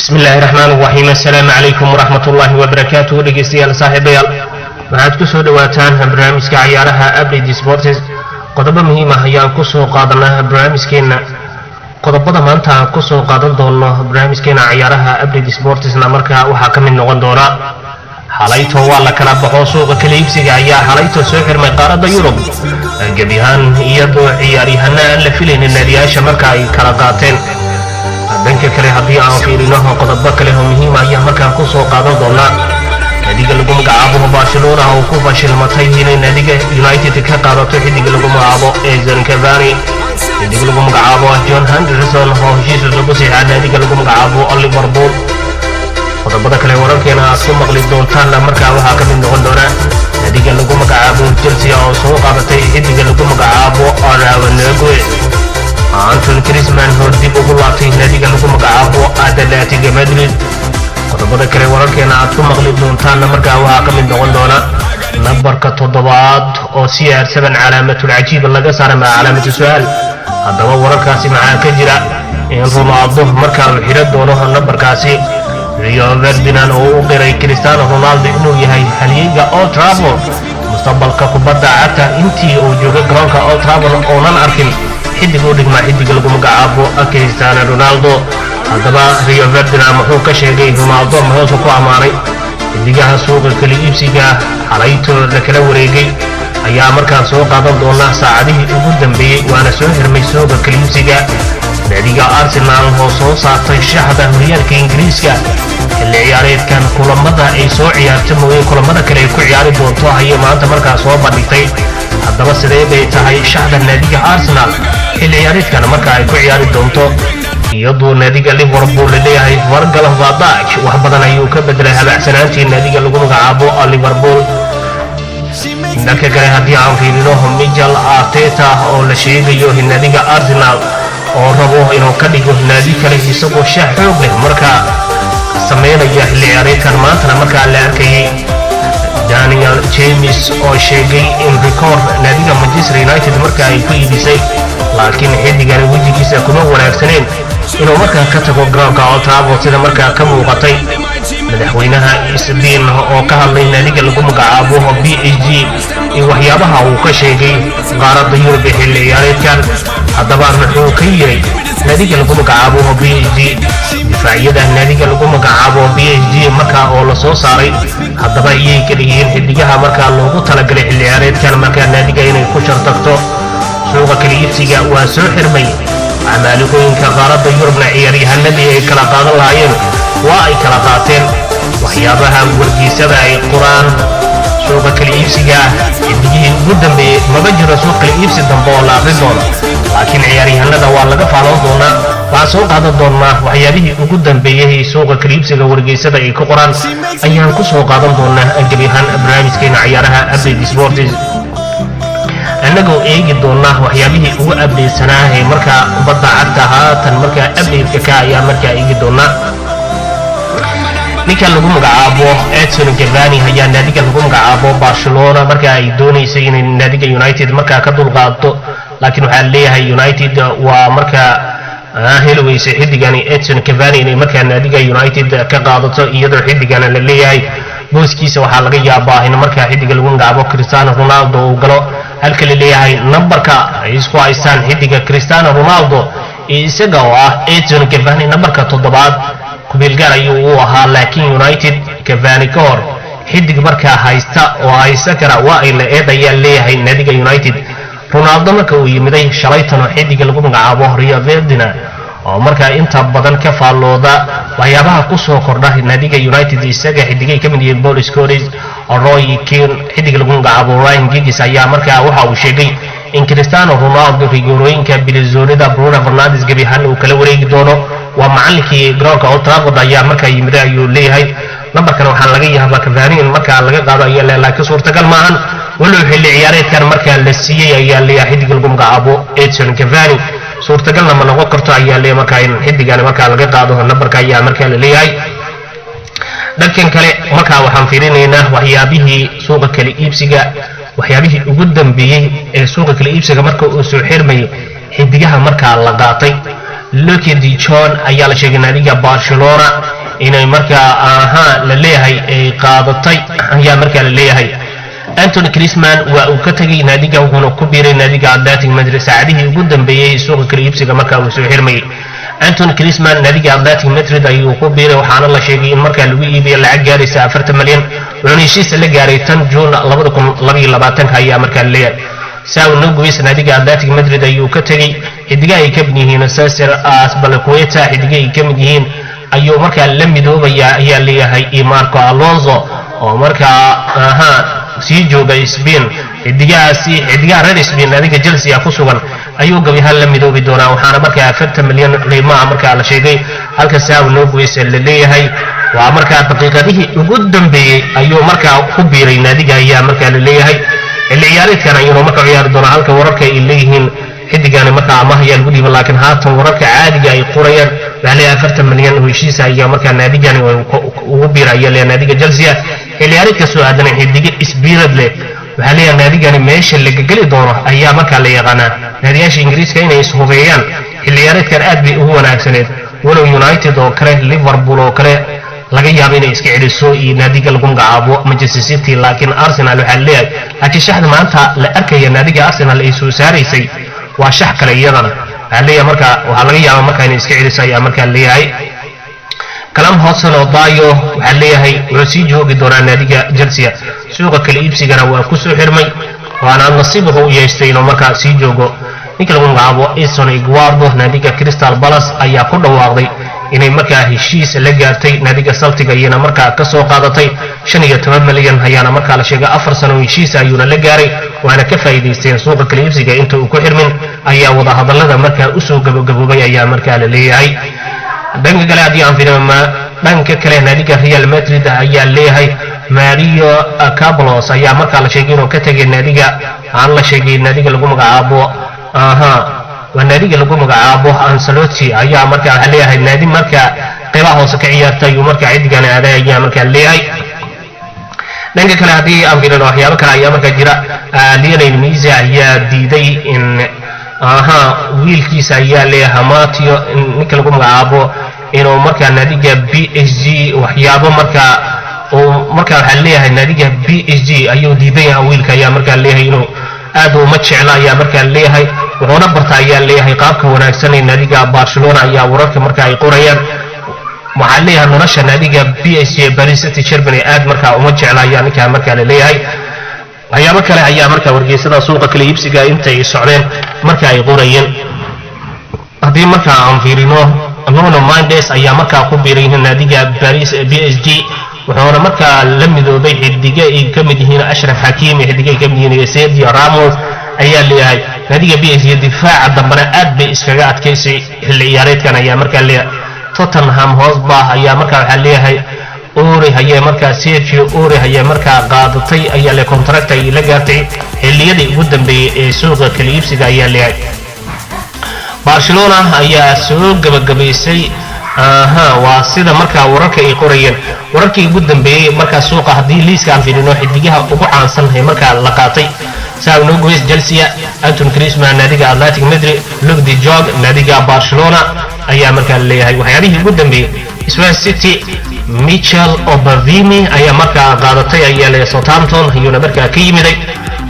Bismi illaahi raxmaan raxiim. Assalaamu calaykum waraxmat ullaahi wabarakaatuhu. Dhegeystayaal, saaxiibayaal, waxaad ku soo dhowaataan barnaamijka cayaaraha Update Sports. Qodobo muhiim ah ayaan kusoo qaadanaa barnaamijkeena. Qodobada maanta aan kusoo qaadan doono barnaamijkeena cayaaraha Update Sportsna markaa waxaa ka mid noqon doona: xalayto waa la kala baxo, suuqa kala iibsiga ayaa xalayto soo xirmay qaaradda Yurub gebi ahaan, iyadoo ciyaaryahana aan la filaynin naadiyaasha marka ay kala qaateen. Dhanka kale haddii aan fiirino, qodobo kale oo muhiima ayaa markaan kusoo qaadan doonaa: naadiga lagu magacaabo Barcelona oo ku fashilmatay inay naadiga United ka qaadato xidiga lagu magacaabo Edinson Cavani, xidig lagu magacaabo Jordan Henderson oo heshiis cusub u saxiixa naadiga lagu magacaabo Liverpool. Qodobada kale wararkeena aad ku maqli doontaanna markaa waxaa ka mid noqon doona naadiga lagu magacaabo Chelsea oo soo qaadatay xidiga lagu magacaabo Saul Niguez, Antoine Griezmann oo dib ugu laabtay naadiga lagu magacaabo Atletico Madrid. Qodobada kale wararkeena aad ku maqli doontaanna markaa waxaa ka mid noqon doona nambarka 7aad oo CR7 calaamatul cajiib laga saaray ma calaamatu su-aal. Haddaba wararkaasi maxaa ka jira in Ronaldo markaa uu xidhan doono nambarkaasi? Rio Ferdinand oo u qiray Cristiano Ronaldo inuu yahay halyeyga Old Trafford mustaqbalka kubadda cagta, intii uu joogay garoonka Old Trafford oonan arkin xidig u dhigmaa xidiga lagu magacaabo Cristiano Ronaldo. Haddaba Rio Ferdinand muxuu ka sheegay Ronaldo? Muxuusu ku ammaanay? Xidigaha suuqa kala iibsiga xalayto la kala wareegay ayaa markaan soo qaadan doona saacadihii ugu dambeeyey, waana soo xirmay suuqa kala iibsiga. Naadiga Arsenal oo soo saartay shaxda horyaalka Ingiriiska xilli ciyaareedkan, kulamada ay soo ciyaarta mooye kulamada kale ay ku ciyaari doonto ayay maanta markaa soo bandhigtay. Haddaba sidee bay tahay shaxda naadiga Arsenal xilli ciyaareedkan marka ay ku ciyaari doonto, iyadoo naadiga Liverpool laleeyahay Virgil van Dijk wax badan ayuu ka bedelay habacsanaantii naadiga lagu magacaabo Liverpool? Dhanka kale haddii aan fiirino, Mikel Arteta oo la sheegayo naadiga Arsenal oo rabo inuu ka dhigo naadi kale, isagoo shax xoog leh markaa sameynaya xilli ciyaareedkan, maantana markaa la arkayay Daniel James oo sheegay in record naadiga Manchester United marka ay ku iibisay, laakiin xiddigan wejigiisa kuma wanaagsaneen inuu markaa ka tago garoonka Old Trafford sida markaa ka muuqatay. Madaxweynaha Spain oo ka hadlay naadiga lagu magacaabo PSG iyo waxyaabaha uu ka sheegay qaaradda Yurub ee xilli ciyaareedkan. Haddaba muxuu ka yiray naadiga lagu magacaabo PSG? Difaacyada naadiga lagu magacaabo PSG markaa oo la soo saaray, haddaba iyay kala yihiin xidigaha markaa loogu talagalay xilli ciyaareedkan markaa naadiga inay ku shartagto? Suuqa kala iibsiga waa soo xirmay, camaaligooyinka qaaradda Yurubna ciyaaryahanadii ay kala qaadan lahaayeen waa ay kala qaateen. Waxyaabaha wargeysada ay qoraan suuqa kala iibsiga xidigihii ugu dambeeyey, maba jiro suuq kala iibsi dambe oo la aqrin doono, laakiin ciyaaryahanada waa laga faaloon doonaa. Waxaan soo qaadan doonaa waxyaabihii ugu dambeeyey suuqa kala iibsiga wargeysada ay ku qoraan ayaan ku soo qaadan doonaa gebi ahaan barnaamijkeena cayaaraha Update Sports, annagoo eegi doona waxyaabihii ugu updatesanaa ee markaa kubadda cagta haatan markaa update-ka ka ayaa markaa eegi doonaa. Ninka lagu magacaabo Edinson Cavani ayaa naadiga lagu magacaabo Barcelona marka ay doonaysay inay naadiga United markaa ka dulqaado, laakiin waxaa leeyahay United waa markaa heli weysay xiddigani Edinson Cavani inay markaa naadiga United ka qaadato, iyadoo xiddigana la leeyahay booskiisa waxaa laga yaabaa in markaa xiddiga lagu magacaabo Cristiano Ronaldo uu galo, halka la leeyahay nambarka ay isku haystaan xiddiga Cristiano Ronaldo iyo isaga oo ah Edinson Cavani, nambarka 7aad kumeelgaar ayuu u ahaa, laakiin United Cavani ka hor xidig markaa haysta oo haysta kara waa ay la eed ayaa leeyahay naadiga United. Ronaldo marka uu yimiday shalaytano, xidiga lagu magacaabo Rio Ferdinand oo markaa inta badan ka faallooda waxyaabaha kusoo kordha naadiga United, isaga xidigay ka mid yihiin Paul Scholes, Roy Keane, xidiga lagu magacaabo Ryan Giggs, ayaa markaa waxa uu sheegay in Cristiano Ronaldo rigoorooyinka bilizoonida Bruno Fernandes gebi ahaan uu kala wareegi doono. Waa macallinkii garoonka Old Trafford ayaa markaa yimid ayuu leeyahay. Nambarkan waxaa laga yaabaa Cavani in markaa laga qaado ayaa le, laakiin suurtagal maahan, walow xilli ciyaareedkan markaa la siiyey ayaa leeyahay xidiga lagu magacaabo Edinson Cavani. Suurtagalna ma noqon karto ayaa leeyahay markaa in xidigan markaa laga qaado nambarka ayaa markaa la leeyahay. Dhankan kale markaa waxaan fiirinaynaa waxyaabihii suuqa kala iibsiga, waxyaabihii ugu dambeeyey ee suuqa kala iibsiga marka uu soo xirmayay, xidigaha markaa la qaatay. Luuk de Jong ayaa la sheegay naadiga Barcelona. Inay markaa ahaa la leeyahay ay qaadatay ayaa markaa la leeyahay. Antoine Griezmann waa uu ka tegay naadiga, wuxuuna ku biiray naadiga Athletic Madrid saacadihii ugu dambeeyey suuqa kala iibsiga markaa uu soo xirmayay. Antoine Griezmann naadiga Athletic Madrid ayuu ku biiray, waxaana la sheegay in markaa lagu iibiyo lacag gaaraysa 40 malyan, wuxuuna heshiisa la gaaray tan Juun 2022-ka ayaa markaa la leeyahay. Saul Niguez naadiga Athletic Madrid ayuu ka tegey. Xidigaha ay ka mid yihiin Cesar Azpilicueta, xidiga ay ka mid yihiin ayuu markaa la midoobayaa ayaa leeyahay, iyo Marco Alonso oo markaa ahaa sii jooga Spain. Xidigahaasi, xidigaha reer Spain, naadiga Chelsea ku sugan ayuu gabi ahaan la midoobi doonaa, waxaana markaa 40 milyan qiimaha markaa la sheegay, halka Saul Niguez la leeyahay waa markaa daqiiqadihii ugu dambeeyey ayuu markaa ku biiray naadiga ayaa markaa la leeyahay. Xilli ciyaareedkan ayuuna markaa ciyaari doonaa, halka wararka ay leeyihiin xidigani markaa amaah ayaa lagu dhiiba, laakiin haatan wararka caadiga ay qorayaan waxaa leeyahay 40 milyan oo heshiisa ayaa markaa naadigani ugu biira ayaa leeyahay naadiga Chelsea xilli ciyaareedka soo aadana. Xidigo isbiirad leh waxaa leeyahay naadigani meesha laga geli doono ayaa markaa la yaqaanaa. Naadiyaasha Ingiriiska inay ishubeeyaan xilli ciyaareedkan aad bay ugu wanaagsaneed, walow United oo kale, Liverpool oo kale laga yaabo inay iska celiso iyo naadiga lagu magacaabo Manchester City, laakiin Arsenal waxaa leeyahay, laakiin shaxda maanta la arkaya naadiga Arsenal ay soo saaraysay waa shax kale iyadana. Waxaa leeyahay marka waxaa laga yaabaa markaa inay iska celiso ayaa markaa leeyahay. Callum Hudson Odoi waxaa leeyahay wuxuu sii joogi doonaa naadiga Chelsea, suuqa kala iibsigana waa kusoo xirmay, waana nasiib wuxuu u yeeshtay inuu markaa sii joogo. Ninka lagu magacaabo Edson Edwards, naadiga Crystal Palace ayaa ku dhawaaqday inay markaa heshiis la gaartay naadiga Celtic, ayana markaa kasoo qaadatay 15 milyan ayaana markaa la sheegay. 4 sano heshiis ayuuna la gaaray, waana ka faa'iidaysteen suuqa kala iibsiga inta uu ku xirmin ayaa wadahadallada markaa usoo gabagaboobay ayaa markaa la leeyahay. Dhanka kale haddii aan fiirino, dhanka kale naadiga Real Madrid ayaa leeyahay Mario Carlos ayaa markaa la sheegay inuu ka tegay naadiga, waxaana la sheegay naadiga lagu magacaabo aha waa naadiga lagu magacaabo Ancelotti ayaa markaa waxaa leeyahay naadi markaa qeybaha hoose ka ciyaarta ayuu markaa xidigan aaday ayaa markaa leeyahay. Dhanka kale haddii aan fiirino, waxyaabo kale ayaa markaa jira. Lionel Messi ayaa diiday in aha wiilkiisa ayaa leeyahay Mateo, ninka lagu magacaabo, inuu markaa naadiga PSG waxyaabo markaa uu markaa waxaa leeyahay naadiga PSG ayuu diidan yahay wiilka ayaa markaa leeyahay, inuu aad uma jecla ayaa markaa leeyahay, wuxuuna barta ayaa leeyahay qaabka wanaagsan ee naadiga Barcelona ayaa wararka marka ay qorayaan. Waxaa leeyahay nolosha naadiga PSG, Paris Saint Germain, aad markaa uma jecla ayaa ninkaa markaa la leeyahay. Waxyaabo kale ayaa markaa wargeysada suuqa kala iibsiga intay socdeen marka ay qorayeen. Haddii markaa aan fiirino, Nuno Mendes ayaa markaa ku biiray naadiga Paris PSG, wuxuuna markaa la midoobay xidige ay ka mid yihiin Ashraf Hakimi, xidige ay ka mid yihiin Sergio Ramos ayaa leeyahay. Naadiga PSG difaaca dambena aad bay iskaga adkaysay xilli ciyaareedkan ayaa markaa leeyahay. Tottenham Hotspur ayaa markaa waxaa leeyahay Aurier ayee markaa Sergio Aurier ayaa markaa qaadatay ayaa le contract ay la gaartay xilliyadii ugu dambeeyey ee suuqa kala iibsiga ayaa leeyahay. Barcelona ayaa soo gabagabaysay aha waa sida markaa wararka ay qorayeen wararkii ugu dambeeyey markaa suuqa. Haddii liiska aan fiirino xidigaha ugu caansan ee markaa la qaatay: Saul Niguez, Chelsea; Antoine Griezmann, naadiga Athletic Madrid; Luuk de Jong, naadiga Barcelona ayaa markaa leeyahay. Waxyaabihii ugu dambeeyey, Swansea City Michael Obafemi ayaa markaa qaadatay ayaa leeyahay, Southampton ayuuna markaa ka yimiday.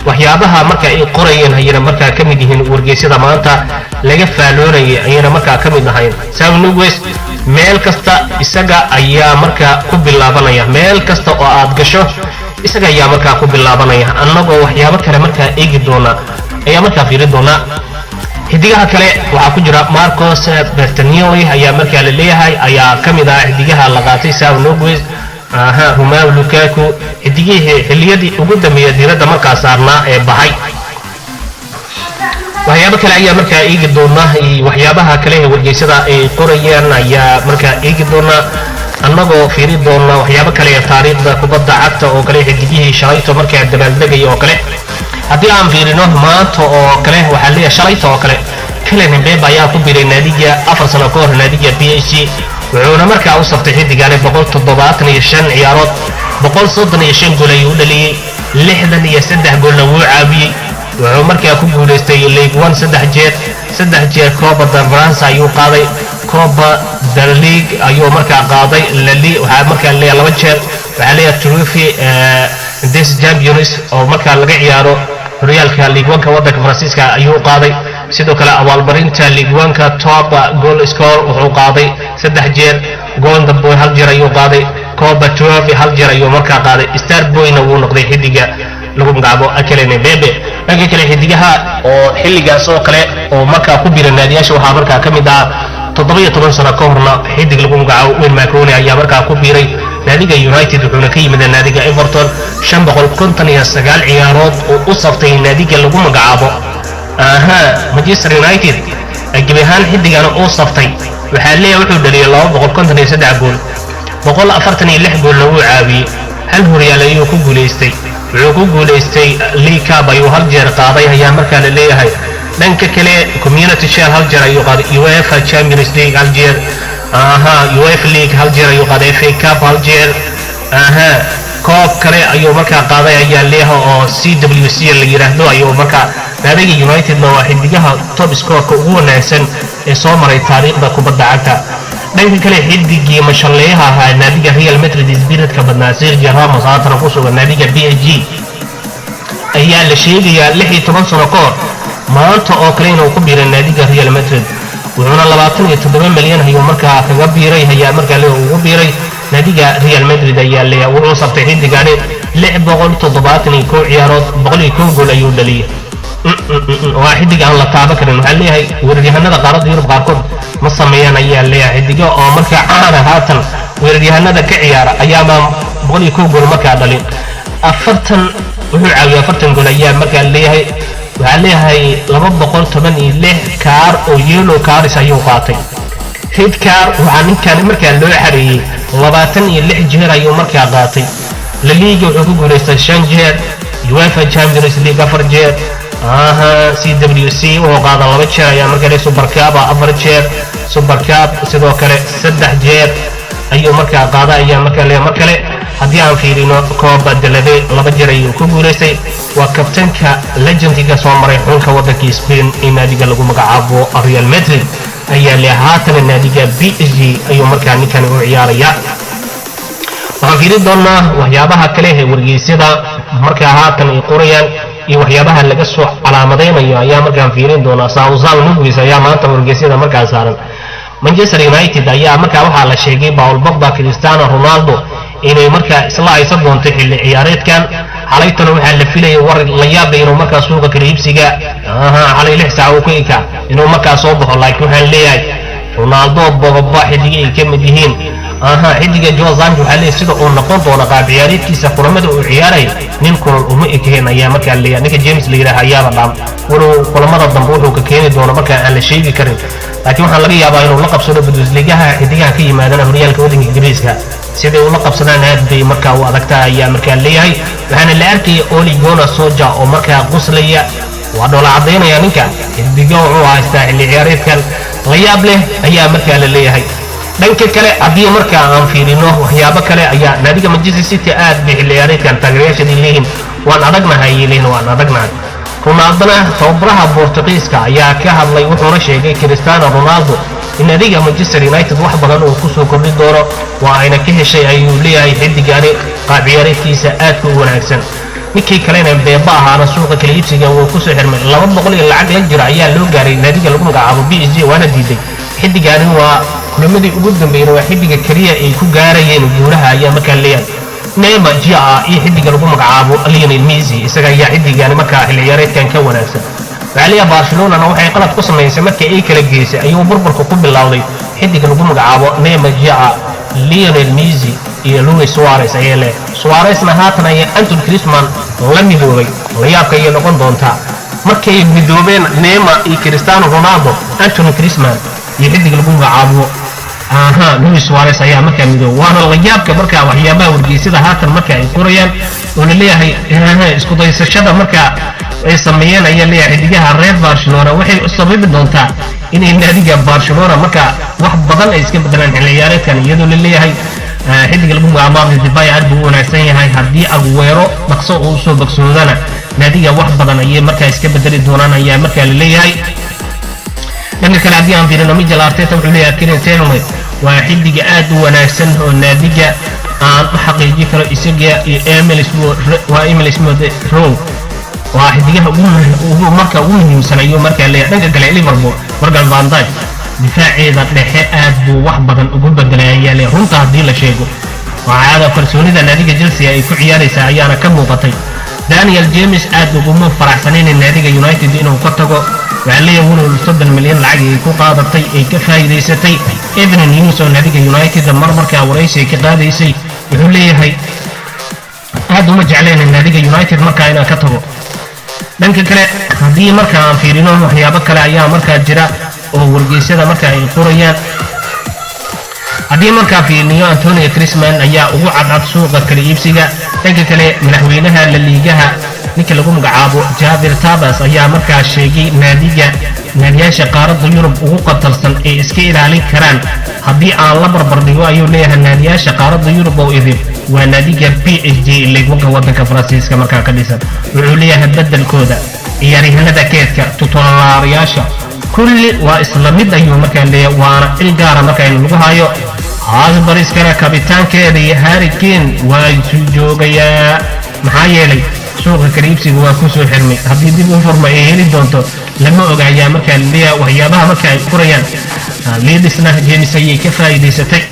Waxyaabaha marka ay qorayeen ayayna markaa ka mid yihiin wargeysyada maanta laga faaloonayay ayayna markaa ka mid ahayn. Saul Niguez meel kasta isaga ayaa markaa ku bilaabanaya, meel kasta oo aad gasho isaga ayaa markaa ku bilaabanaya. Annagoo waxyaabo kale markaa eegi doona ayaa markaa fiiri doonaa. Xidigaha kale waxaa ku jira Marcos Bettinelli ayaa markaa la leeyahay ayaa ka mid ah xidigaha la qaatay, Saul Niguez, aha Romelu Lukaku, xidigihii xilliyadii ugu dambeeyay diiradda markaa saarnaa ee baxay. Waxyaabo kale ayaa markaa eegi doonaa, waxyaabaha kale ee wargeysada ay qorayaan ayaa markaa eegi doonaa, annagoo fiiri doona waxyaabo kale ee taariikhda kubadda cagta oo kale, xidigihii shalayto markaa dabaaldegaya oo kale. Haddii aan fiirino maanta oo kale, waxaa leeyahay shalayta oo kale Kylian Mbappe ayaa ku biiray naadiga 4 sano ka hor naadiga PSG, wuxuuna markaa u saftay xidigani 175 ciyaarood, 135 gool ayuu u dhaliyey, 63 goolna wuu caawiyey. Wuxuu markaa ku guulaystay Ligue 1 saddex jeer, saddex jeer Copa de France ayuu qaaday. Copa del League ayuu markaa qaaday. Lali waxaa markaa leeyahay laba jeer, waxaa leeyahay Trophée des Champions oo markaa laga ciyaaro horyaalka Ligue 1-ka waddanka Faransiiska ayuu qaaday. Sidoo kale abaalmarinta Ligue 1-ka top goal score wuxuu qaaday saddex jeer, Golden Boy hal jeer ayuu qaaday, Copa Trophy hal jeer ayuu markaa qaaday, Star Boyna wuu noqday xidiga lagu magacaabo Kylian Mbappe. Dhanka kale, xidigaha oo xilligaas oo kale oo markaa ku biira naadiyaasha waxaa markaa ka mid ah 17 sano ka horna xidig lagu magacaabo Wayne Rooney ayaa markaa ku biiray naadiga United, wuxuuna ka yimid naadiga Everton. 559 ciyaarood oo u saftay naadiga lagu magacaabo aha Manchester United gebi ahaan xidigana uu saftay, waxaa leeyahay wuxuu dhaliyay 253 gool, 146 goolna wuu caawiyey. Hal horyaal ayuu ku guulaystay, wuxuu ku guulaystay League Cup ayuu hal jeer qaaday ayaa markaa la leeyahay. Dhanka kale, Community Shield hal jeer ayuu qaaday, UEFA Champions League hal jeer, aha UEFA League hal jeer ayuu qaaday, FA Cup hal jeer, aha koob kale ayuu markaa qaaday ayaa leeyahay oo CWC la yiraahdo ayuu markaa. Naadiga Unitedna waa xidigaha top scoreka ugu wanaagsan ee soo maray taariikhda kubadda cagta. Dhanka kale, xidigii mashalleeyaha ahaa naadiga Real Madrid, spiritka badnaa, Sergio Ramos, haatana ku sugan naadiga PSG, ayaa la sheegayaa 16 sano ka hor maanta oo kale inuu ku biiray naadiga Real Madrid, wuxuuna 27 milyan ayuu markaa kaga biiray ayaa markaa le ugu biiray naadiga Real Madrid ayaa leeyahay. Wuxuu sabtay xidigani 671 ciyaarood, 101 gool ayuu dhaliyay. Waa xidig aan la taaban karin. Waxaa leeyahay weeraryahanada qaaradda Yurub qaarkood ma sameeyaan ayaa leeyahay. Xidigo oo markaa caana haatan weeraryahanada ka ciyaara ayaaba 101 gool markaa dhalin. 40 wuxuu caawiyay, 40 gool ayaa markaa leeyahay. Waxaa leeyahay 216 kaar oo yellow cards ayuu qaatay. Red card waxaa ninkan markaa loo xareeyey 26 jeer ayuu markaa qaatay. La Liga wuxuu ku guulaystay shan jeer, UEFA Champions League afar jeer, aha CWC wuxuu qaada laba jeer ayaa markaa le, Super Cup afar jeer, Super Cup sidoo kale saddex jeer ayuu markaa qaada ayaa markaa le. Mar kale haddii aan fiirino, Copa del Rey laba jeer ayuu ku guulaystay. Waa kabtanka legendiga soo maray xulka waddanka Spain ee naadiga lagu magacaabo Real Madrid ayaa le. Haatana naadiga PSG ayuu markaa ninkan u ciyaaraya. Waxaan fiirin doonaa waxyaabaha kale ee wargeysyada markaa haatan ay qorayaan iyo waxyaabaha laga soo calaamadaynayo ayaa markaan fiirin doonaa. Sausal nugis ayaa maanta wargeysyada markaa saaran. Manchester United ayaa markaa waxaa la sheegay Paul Pogba, Cristiano Ronaldo inay markaa isla haysan doonto xilli ciyaareedkan. Xalaytana waxaa la filayay war la yaabay inuu markaa suuqa kala iibsiga aha xalay 6 saac uu ku eka inuu markaa soo baxo, laakiin waxaan leeyahay Ronaldo, Pogba xidiga ay ka mid yihiin aha xidiga Joe Sancho, waxaa leeyahay sida uu noqon doono qaab ciyaareedkiisa kulamada uu ciyaaray nin kulal uma ekeen ayaa markaa leeyahay. Ninka James la yidhaaha ayaaba dhaam, walow kulamada dambe wuxuu ka keeni doono markaa aan la sheegi karin, laakiin waxaa laga yaabaa inuu la qabsado Bundesligaha. Xidigaha ka yimaadana horyaalka waddanka Ingiriiska siday ula qabsadaan aad bay markaa u adagtaa ayaa markaa leeyahay. Waxaana la arkaya Ole Gunnar Solskjaer oo markaa qoslaya, waa dhoola caddaynaya. Ninka xidigo wuxuu haystaa xilli ciyaareedkan la yaab leh ayaa markaa la leeyahay. Dhanka kale, haddii markaa aan fiirino waxyaabo kale, ayaa naadiga Manchester City aad bay xilli ciyaareedkan taageerayaashaday leeyihiin waan adagnahay ayay leeyihin, waan adagnahay. Ronaldona, tababaraha Bortugiiska ayaa ka hadlay, wuxuuna sheegay Cristiano Ronaldo in naadiga Manchester United wax badan uu kusoo kordhin doono, waa ayna ka heshay ayuu leeyahay xidigani qaab ciyaareedkiisa aadka u wanaagsan. Ninkii kalena Mbappe ahaana suuqa kala iibsiga wuu kusoo xirmay, 200 iyo lacag la jira ayaa loo gaaray naadiga lagu magacaabo PSG, waana diiday xidigaani. Waa kulamadii ugu dambeeyna waa xidiga keliya ay ku gaarayeen guulaha ayaa markaa leeyahay. Neymar Jr iyo xidiga lagu magacaabo Lionel Messi, isaga ayaa xidigaani markaa xilli ciyaareedkan ka wanaagsan. Waxaa leeyahay Barcelonana waxay qalad ku samaysay markii ay kala geysay ayuu burburka ku bilowday xidiga lagu magacaabo Neymar Jr, Lionel Messi iyo Luis Suarez ayaa leh. Suarezna haatan ayaa Antoine Griezmann la midoobay. La yaabka ayay noqon doontaa markay midoobeen Neymar iyo Cristiano Ronaldo, Antoine Griezmann iyo xidiga lagu magacaabo aha Luis Suarez ayaa markaa midoobay. Waana la yaabka markaa waxyaabaha wargeysyada haatan marka ay qorayaan oo la leeyahay isku daysashada markaa ay sameeyeen ayaa leeyahay xidigaha reer Barcelona waxay u sababi doontaa inay naadiga Barcelona markaa wax badan ay iska bedelaan xilli ciyaareedkan, iyadoo la leeyahay xidiga lagu magacaabo Memphis Depay aad buu u wanaagsan yahay. Haddii Aguero dhaqso uu usoo bogsoodana, naadiga wax badan ayay markaa iska bedeli doonaan ayaa markaa la leeyahay. Dhanka kale haddii aan fiirino, Mikel Arteta wuxuu leeyahay Kieran Tierney waa xiddiga aad u wanaagsan oo naadiga aan u xaqiijin karo. Isaga iyo waa Emile Smith Rowe waa xidigaha ugu marka ugu muhiimsan ayuu markaa leeyahay. Dhanka kale Liverpool, Virgil van Dijk difaaceeda dhexe aad buu wax badan ugu bedelay ayaa leeyahay. Runta haddii la sheego, waxaada kalsoonida naadiga Chelsea ay ku ciyaaraysaa ayaana ka muuqatay. Daniel James aad uguma faraxsanayn naadiga United inuu ka tago. Waxaa leeyahay walow 30 milyan lacag ay ku qaadatay ay ka faa'iidaysatay. Evening News oo naadiga United mar markaa waraysi ay ka qaadaysay, wuxuu leeyahay aad uma jeclayn naadiga United markaa inaan ka tago. Dhanka kale haddii marka aan fiirino, waxyaabo kale ayaa markaa jira oo wargeysyada marka ay qorayaan. Haddii markaa fiiriniyo, Antonio Griezmann ayaa ugu cadcad suuqa kala iibsiga. Dhanka kale madaxweynaha La Ligaha, ninka lagu magacaabo Javier Tebas, ayaa markaa sheegay naadiga naadiyaasha qaaradda Yurub ugu qatarsan ay iska ilaalin karaan. Haddii aan la barbardhigo, ayuu leeyahay, naadiyaasha qaaradda Yurub oo idin waa naadiga PSG, leegwanka waddanka Faransiiska markaa ka dhisan. Wuxuu leeyahay bedelkooda, ciyaaryahanada keedka, tutulaarayaasha, kulli waa isla mid ayuu markaa leeyahay, waana il gaara markaa in lagu hayo. Spurs-kana kabitaankeeda iyo Harry Kane waa isu joogayaa, maxaa yeelay suuqa kala iibsiga waa ku soo xirmay. Haddii dib u furma ay heli doonto lama oga ayaa markaa laleeyahay waxyaabaha marka ay qorayaan. Leeds-na James ayay ka faa'iidaysatay.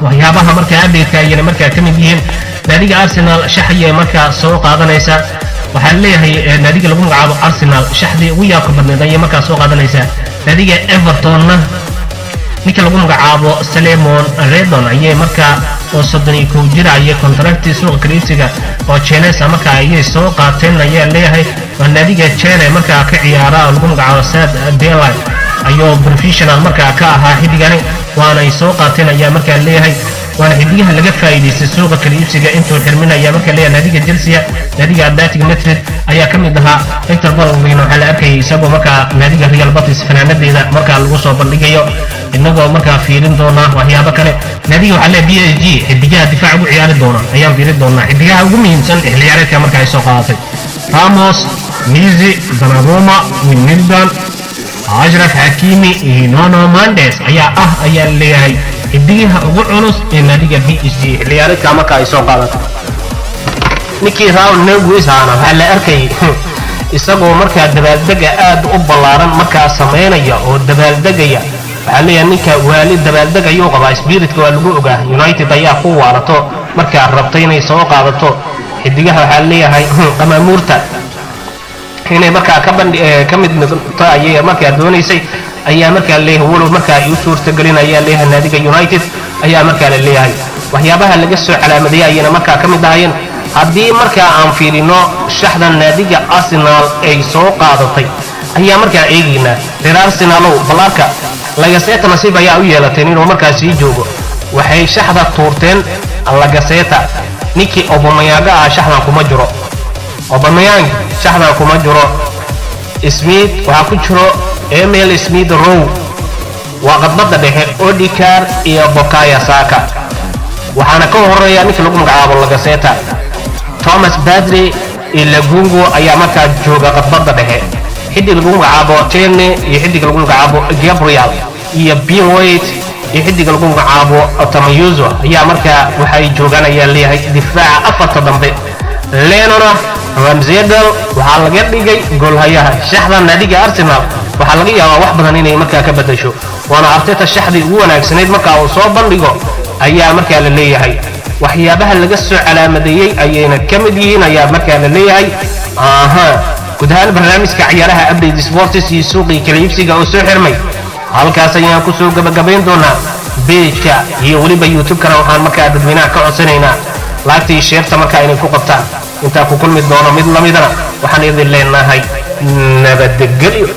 Waxyaabaha markaa update-ka ayayna markaa ka mid yihiin. Naadiga Arsenal shax ayay markaa soo qaadanaysaa. Waxaa leeyahay naadiga lagu magacaabo Arsenal shaxdii ugu yaabka badneed ayay markaa soo qaadanaysaa. Naadiga Evertonna ninka lagu magacaabo Salomon Rondon ayay markaa oo 31 jira ayay contract-ii suuqa kaliibsiga oo Chinese markaa ayay soo qaateen ayaa leeyahay. Waa naadiga China markaa ka ciyaara oo lagu magacaabo Sad Deli ayuu professional markaa ka ahaa xiddigani, waana ay soo qaateen ayaa markaa leeyahay. Waana xidigaha laga faa'iidaystay suuqa kala iibsiga intuu xirminaya marka leeyahay. Naadiga Chelsea, naadiga Athletic Madrid ayaa ka mid ahaa. Hector Bellerin waxaa la arkayay isagoo markaa naadiga Real Betis fanaanadeeda markaa lagu soo bandhigayo. Inagoo markaa fiirin doonaa waxyaabo kale, naadiga waxaa leeyahay PSG xidigaha difaac ugu ciyaari doona ayaan fiirin doonaa. Xidigaha ugu muhiimsan xilli ciyaareedka markaa ay soo qaadatay: Ramos, Messi, Donnarumma, Wijnaldum, Achraf Hakimi iyo Nuno Mendes ayaa ah ayaa leeyahay xidigaha ugu culus ee naadiga PSG xilli ciyaareedka marka ay soo qaadatay. Ninkii Raul Niguez ahana waxaa la arkayay isagoo markaa dabaaldega aad u ballaaran markaa samaynaya oo dabaaldegaya. Waxaa leeyahay ninka waali dabaaldeg ayuu qabaa, spirit-ka waa lagu ogaa. United ayaa ku waalato markaa rabtay inay soo qaadato xidigaha. Waxaa leeyahay qamaamuurta inay markaa ka mid noqoto ayay markaa doonaysay ayaa markaa leeyahay. Walow markaa ay u suurtagelin ayaa leeyahay naadiga United ayaa markaa la leeyahay. Waxyaabaha laga soo calaamadeeyay ayayna markaa ka mid ahaayeen. Haddii markaa aan fiirino shaxda naadiga Arsenal ay soo qaadatay ayaa markaa eegaynaa. Reer Arsenalow, ballaarka Lacazette nasiib ayaa u yeelateen inuu markaa sii joogo. Waxay shaxda tuurteen Lacazette. Ninkii Aubameyang ah shaxdan kuma jiro. Aubameyang shaxdan kuma jiro. Smith waxaa ku jiro, Emile Smith Rowe waa qadbadda dhexe, Odegaard iyo Bukayo Saka. Waxaana ka horeeya ninka lagu magacaabo Lacazette. Thomas Partey iyo Lagungo ayaa markaa jooga qadbadda dhexe. Xidig lagu magacaabo Tierney iyo xidig lagu magacaabo Gabriel iyo Ben White iyo xidiga lagu magacaabo Tomiyasu ayaa markaa waxay joogaan ayaa leeyahay difaaca afarta dambe. Leno-na Ramsdale waxaa laga dhigay goolhayaha. Shaxda naadiga Arsenal waxaa laga yaabaa wax badan inay markaa ka bedasho, waana Arteta shaxdii ugu wanaagsanayd markaa uu soo bandhigo ayaa markaa la leeyahay. Waxyaabaha laga soo calaamadeeyey ayayna ka mid yihiin ayaa markaa la leeyahay. Aha, guud ahaan barnaamijka ciyaaraha Update Sports iyo suuqii kala iibsiga oo soo xirmay halkaas ayaan kusoo gabagabayn doonaa. Page-ka iyo weliba YouTube-kana waxaan markaa dadweynaha ka codsanaynaa like-ta iyo share-ta markaa inay ku qabtaan. Intaa ku kulmi doono mid lamidana, waxaan idin leenahay nabadgelyo.